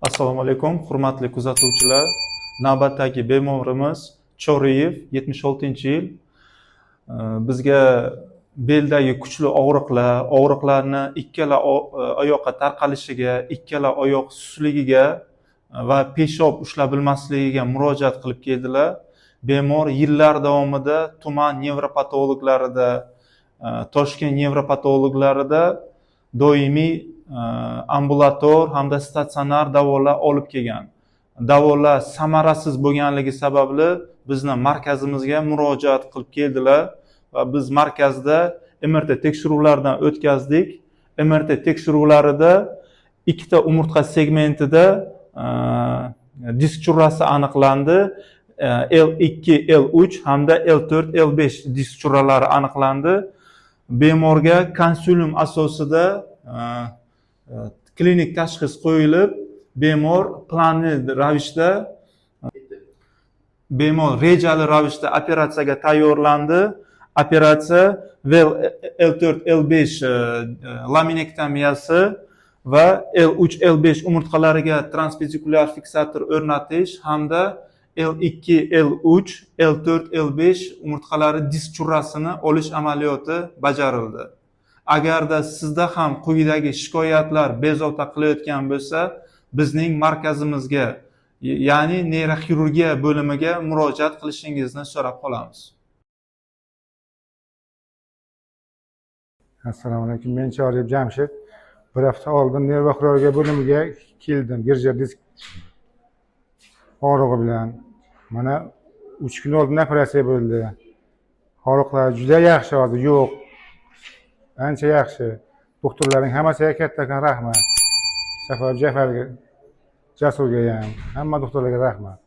Assalomu alaykum, hurmatli kuzatuvchilar. Navbatdagi bemorimiz Choriyev, 76-yil. Bizga beldagi kuchli og'riqlar, og'riqlarni ikkala oyoqqa tarqalishiga, ikkala oyoq susligiga va peshob ushlab bilmasligiga murojaat qilib keldilar. Bemor yillar davomida tuman nevropatologlarida, Toshkent nevropatologlarida doimiy ambulator hamda statsionar davolar olib kelgan. Davolar samarasiz bo'lganligi sababli bizni markazimizga murojaat qilib keldilar va biz markazda MRT tekshiruvlaridan o'tkazdik. MRT tekshiruvlarida ikkita umurtqa segmentida disk churrasi aniqlandi. L2, L3 hamda L4, L5 disk churralari aniqlandi. Bemorga konsilium asosida klinik tashxis qo'yilib, bemor planli ravishda, bemor rejali ravishda operatsiyaga tayyorlandi. Operatsiya L4, L5 laminektomiyasi va L3, L5 umurtqalariga transpedikulyar fiksator o'rnatish hamda L2, L3, L4, L5 umurtqalari disk churrasini olish amaliyoti bajarildi. Agarda sizda ham quyidagi shikoyatlar bezovta qilayotgan bo'lsa, bizning markazimizga, ya'ni neyroxirurgiya bo'limiga murojaat qilishingizni so'rab qolamiz. Assalomu alaykum. Men Choriyev Jamshid. Bir hafta oldin neyroxirurgiya bo'limiga keldim. Girja disk og'rig'i bilan. Mana 3 kun oldin operatsiya bo'ldi. Og'riqlar juda yaxshi hozir, yo'q. Ancha yaxshi. Doktorlarning hammasiga kattakon rahmat. Safar Jafarga, Jasurga ham, hamma doktorlarga rahmat.